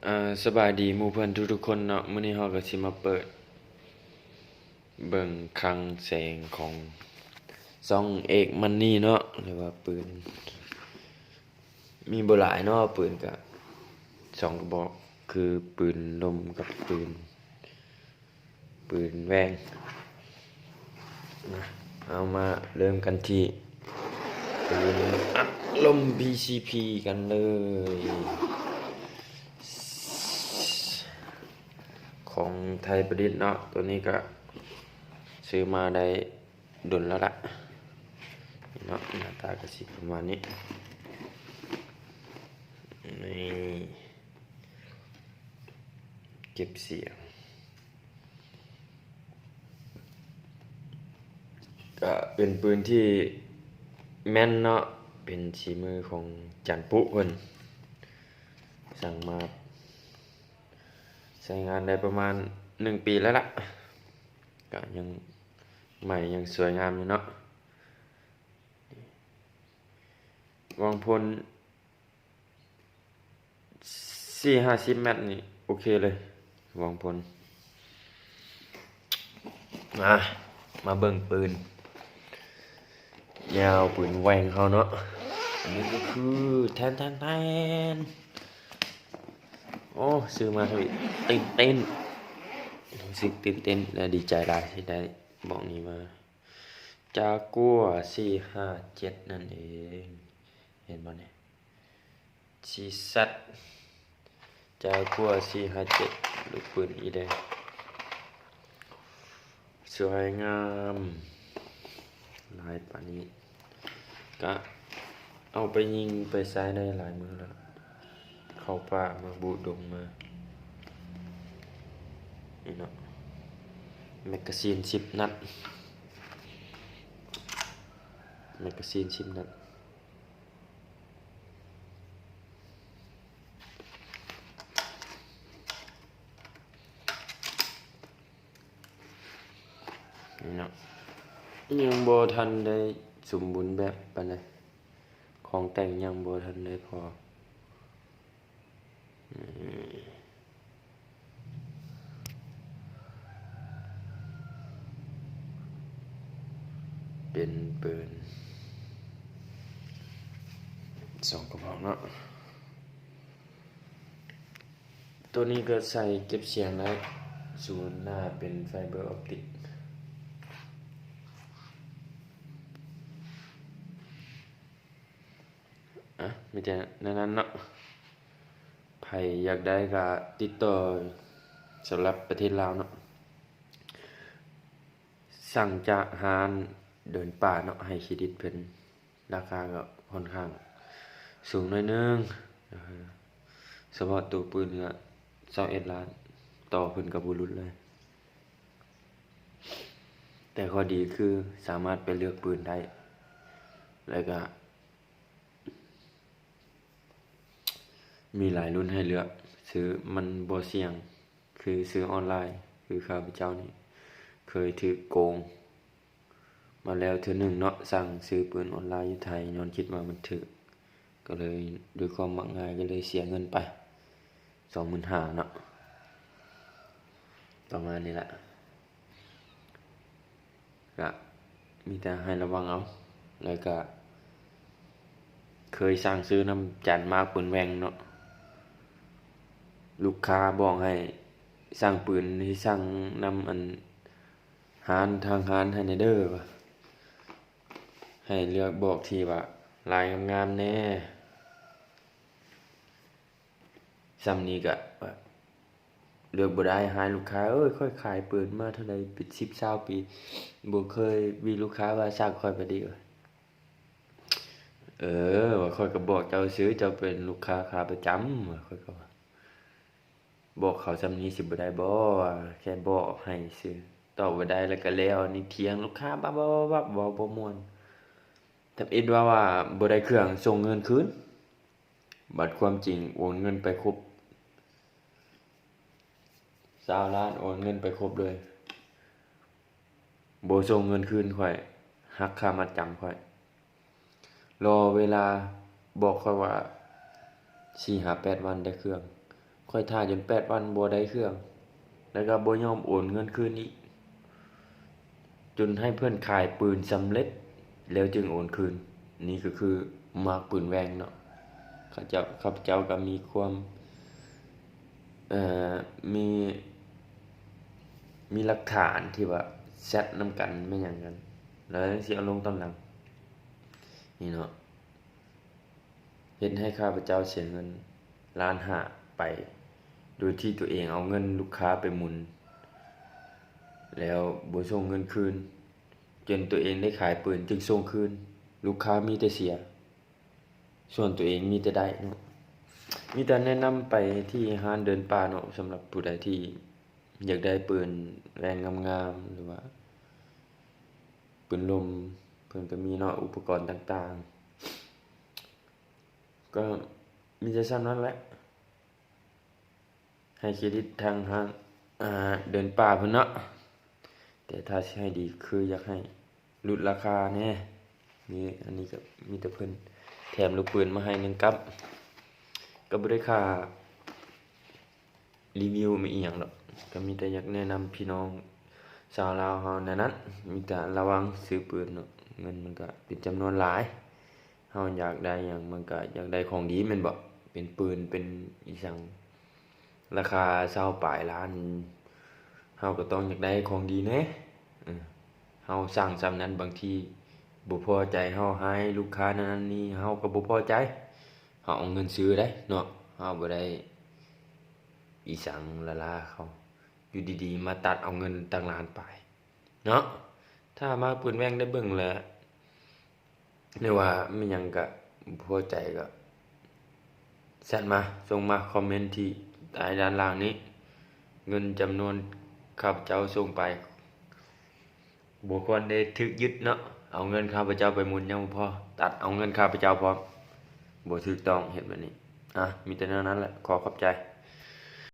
ອ່າ ສະບາຍດີໝູ່ເພື່ອນທຸກໆຄົນເນາະ, ມື້ນີ້ເຮົາກໍຊິມາເປີດເບິ່ງຄັງແສງຂອງຊ່ອງເອກມັນນີເນາະ ຫຼືວ່າປືນ ມີບໍ່ຫຼາຍເນາະ, ປືນກະສອງກະບອກ ຄືປືນລົມກັບປືນ ປືນແຫວ່ງນະ. ເຮົາມາເລີ່ມກັນທີ່ປືນອັດລົມ ບີຊີພີ ກັນເລີຍ ຂອງໄທປະດິດເນາະ. ໂຕນີ້ກະຊື້ມາໄດ້ດົນແລ້ວລະ ນີ້ເນາະ, ໜ້າຕາກະຊິປະມານນີ້ ນີ້ ເກັບສຽງ ກະເປັນປືນທີ່ແມ່ນເນາະ, ເປັນສີມືຂອງຈານປຸເພິ່ນສັ່ງມາ ໃຊ້ງານໄດ້ປະມານໜຶ່ງປີແລ້ວລະ ກະຍັງໃໝ່ ຍັງສວຍງາມຢູ່ເນາະ. ຫວັງຜົນ ສີ່ຫ້າສິບແມັດນີ້ໂອເຄເລີຍ ຫວັງຜົນ. ມາ ມາເບິ່ງປືນຍາວ ປືນແຫວ່ງເຮົາເນາະ. ອັນນີ້ກໍຄື ແທນ ແທນ ແທນ ໂອ້ ຊື້ມາກໍຕື່ນເຕັ້ນ ຮູ້ສຶກຕື່ນເຕັ້ນ ແລະ ດີໃຈຫຼາຍທີ່ໄດ້ບອກນີ້ມາ. ຈາກົວ ສີ່ຫ້າເຈັດ ນັ້ນເອງ ເຫັນບໍ່ນີ້? ຊີຊັດ ຈາກົວ ສີ່ຫ້າເຈັດ ລູກປືນອີແດງ ສວຍງາມຫຼາຍປານນີ້ ກະເອົາໄປຍິງໄປໃຊ້ໄດ້ຫຼາຍມື້ແລ້ວ ເຂົ້າປ່າມາບຸດົງມາ ນີ້ເນາະ. ແມັກກາຊີນສິບນັດ ແມັກກາຊີນສິບນັດ. ນີ້ເນາະ ຍັງບໍ່ທັນໄດ້ສົມບູນແບບປານໃດ ຂອງແຕ່ງຍັງບໍ່ທັນໄດ້ພໍ. ເປັນປືນສອງກະບອກເນາະ. ໂຕນີ້ກໍໃສ່ເກັບສຽງໄດ້ ສູນໜ້າເປັນໄຟເບີອອບຕິກ ອະ ມີແຕ່ແນວນັ້ນເນາະ. ໃຜຢາກໄດ້ກໍຕິດຕໍ່ ສຳລັບປະເທດລາວເນາະ ສັ່ງຈາກຮ້ານເດີນປ່າເນາະ ໃຫ້ເຄຣດິດເພິ່ນ ລາຄາກໍຂ້ອນຂ້າງສູງໜ້ອຍໜຶ່ງ ສະເພາະໂຕປືນກໍຊາວເອັດລ້ານ ຕໍ່ເພິ່ນກໍບໍ່ຫຼຸດເລີຍ. ແຕ່ຂໍ້ດີຄືສາມາດໄປເລືອກປືນໄດ້ ແລ້ວກໍມີຫຼາຍລຸ້ນໃຫ້ເລືອກຊື້ ມັນບໍ່ສ່ຽງຄືຊື້ອອນລາຍ. ຄືຂ້າພະເຈົ້ານີ້ເຄີຍຖືກໂກງ ມາແລ້ວເທື່ອໜຶ່ງເນາະ, ສັ່ງຊື້ປືນອອນລາຍຢູ່ໄທ ຍ້ອນຄິດວ່າມັນຖືກ ກໍເລີຍດ້ວຍຄວາມມັກງ່າຍ ກໍເລີຍເສຍເງິນໄປສອງໝື່ນຫ້າເນາະ ປະມານນີ້ລະ. ກະມີແຕ່ໃຫ້ລະວັງເອົາ ແລ້ວກະເຄີຍສັ່ງຊື້ນຳຈານມາກປືນແຫວ່ງເນາະ, ລູກຄ້າບອກໃຫ້ສັ່ງປືນ ໃຫ້ສັ່ງນຳອັນ ຮ້ານ ທາງຮ້ານໃຫ້ແດ່ເດີວ່າ ໃຫ້ເລືອກບອກທີ່ວ່າລາຍງາມໆແດ່. ສ່ຳນີ້ກະເລືອກບໍ່ໄດ້ ຮ້າຍລູກຄ້າເອີຍ ຂ້ອຍຂາຍປືນມາເທົ່າໃດ ເປັນສິບຊາວປີ ບໍ່ເຄີຍມີລູກຄ້າວ່າສັ່ງຂ້ອຍປານນີ້ວ່າ. ເອີ ວ່າຂ້ອຍກໍບອກເຈົ້າຊື່ ເຈົ້າເປັນລູກຄ້າຂາປະຈຳ ວ່າຂ້ອຍກໍວ່າ. ບອກເຂົາສ່ຳນີ້ຊິບໍ່ໄດ້ບໍ່ ວ່າແຄ່ບອກໃຫ້ຊື່ ຕອບບໍ່ໄດ້ແລ້ວກໍແລ້ວ ນີ້ຖຽງລູກຄ້າບັບໆໆ ເວົ້າບໍ່ມ່ວນ ທຳອິດວ່າ ວ່າບໍ່ໄດ້ເຄື່ອງ ສົ່ງເງິນຄືນ ບັດຄວາມຈິງໂອນເງິນໄປຄົບຊາວລ້ານ ໂອນເງິນໄປຄົບເລີຍ. ບໍ່ສົ່ງເງິນຄືນຂ້ອຍ ຫັກຄ່າມັດຈຳຂ້ອຍ ລໍເວລາບອກຂ້ອຍວ່າ ສີ່ຫາແປດວັນໄດ້ເຄື່ອງ. ຂ້ອຍຖ້າຈົນແປດວັນບໍ່ໄດ້ເຄື່ອງ ແລ້ວກໍບໍ່ຍອມໂອນເງິນຄືນອີກ ຈົນໃຫ້ເພິ່ນຂາຍປືນສຳເລັດ ແລ້ວຈຶ່ງໂອນຄືນ. ນີ້ກໍຄືມາກປືນແວ່ງເນາະ. ເຂົາເຈົ້າ ຂ້າພະເຈົ້າກໍມີຄວາມ ເອີ ມີ ມີຫຼັກຖານທີ່ວ່າແຊັດນຳກັນແມ່ນຫຍັງກັນ ແລ້ວຈັ່ງຊິເອົາລົງຕອນຫຼັງ ນີ້ເນາະ. ເຮັດໃຫ້ຂ້າພະເຈົ້າເສຍເງິນລ້ານຫ້າໄປ ໂດຍທີ່ຕົວເອງເອົາເງິນລູກຄ້າໄປໝູນ ແລ້ວບໍ່ສົ່ງເງິນຄືນ ຈົນຕົວເອງໄດ້ຂາຍປືນຈຶ່ງສົ່ງຄືນ. ລູກຄ້າມີແຕ່ເສຍ ສ່ວນຕົວເອງມີແຕ່ໄດ້ເນາະ. ມີແຕ່ແນະນຳໄປທີ່ຮ້ານເດີນປ່າເນາະ ສຳລັບຜູ້ໃດທີ່ຢາກໄດ້ປືນແວ່ງງາມໆ ຫຼືວ່າ ປືນລົມ ເພິ່ນກໍມີເນາະ ອຸປະກອນຕ່າງໆ. ກໍມີແຕ່ສ່ຳນັ້ນແຫຼະ ໃຫ້ເຄຣດິດທາງຮ້ານ ອ່າ ເດີນປ່າເພິ່ນເນາະ. ແຕ່ຖ້າຊິໃຫ້ດີຄືຢາກໃຫ້ຫຼຸດລາຄາແດ່. ນີ້ ອັນນີ້ກໍມີແຕ່ເພິ່ນແຖມລູກປືນມາໃຫ້ໜຶ່ງກັບ ກໍບໍ່ໄດ້ຄ່າ ຣີວິວອີ່ຫຍັງດອກ ກໍມີແຕ່ຢາກແນະນຳພີ່ນ້ອງຊາວລາວເຮົາແນວນັ້ນ. ມີແຕ່ລະວັງຊື້ປືນເນາະ ເງິນມັນກໍເປັນຈຳນວນຫຼາຍ. ເຮົາຢາກໄດ້ຫຍັງ ມັນກໍຢາກໄດ້ຂອງດີແມ່ນບໍ່? ເປັນປືນ ເປັນອີ່ຫຍັງ ລາຄາຊາວປາຍລ້ານ ເຮົາກໍຕ້ອງຢາກໄດ້ຂອງດີແດ່. ເອີ ເຮົາສັ່ງສ່ຳນັ້ນ ບາງທີບໍ່ພໍໃຈ ເຮົາໃຫ້ລູກຄ້ານັ້ນນີ້ ເຮົາກໍບໍ່ພໍໃຈ. ເຮົາເອົາເງິນຊື້ໄດ໋ເນາະ ເຮົາບໍ່ໄດ້ອີ່ຫຍັງລະລາເຂົາ ຢູ່ດີໆ ມາຕັດເອົາເງິນຕັ້ງລ້ານປາຍເນາະ. ຖ້າມາກປືນແວ່ງໄດ້ເບິ່ງແລ້ວ ຫຼືວ່າມີຫຍັງກະບໍ່ພໍໃຈ ກະແຊັດມາ ສົ່ງມາ ຄອມເມັນທີ່ໃຕ້ດ້ານລ່າງນີ້. ເງິນຈຳນວນຂ້າພະເຈົ້າສົ່ງໄປ ບໍ່ຄວນໄດ້ຖືກຍຶດເນາະ. ເອົາເງິນຂ້າພະເຈົ້າໄປໝູນຍັງບໍ່ພໍ ຕັດເອົາເງິນຂ້າພະເຈົ້າພ້ອມ ບໍ່ຖືກຕ້ອງເຮັດແບບນີ້. ອາ ມີແຕ່ແນວນັ້ນແຫຼະ ຂໍຂອບໃຈ.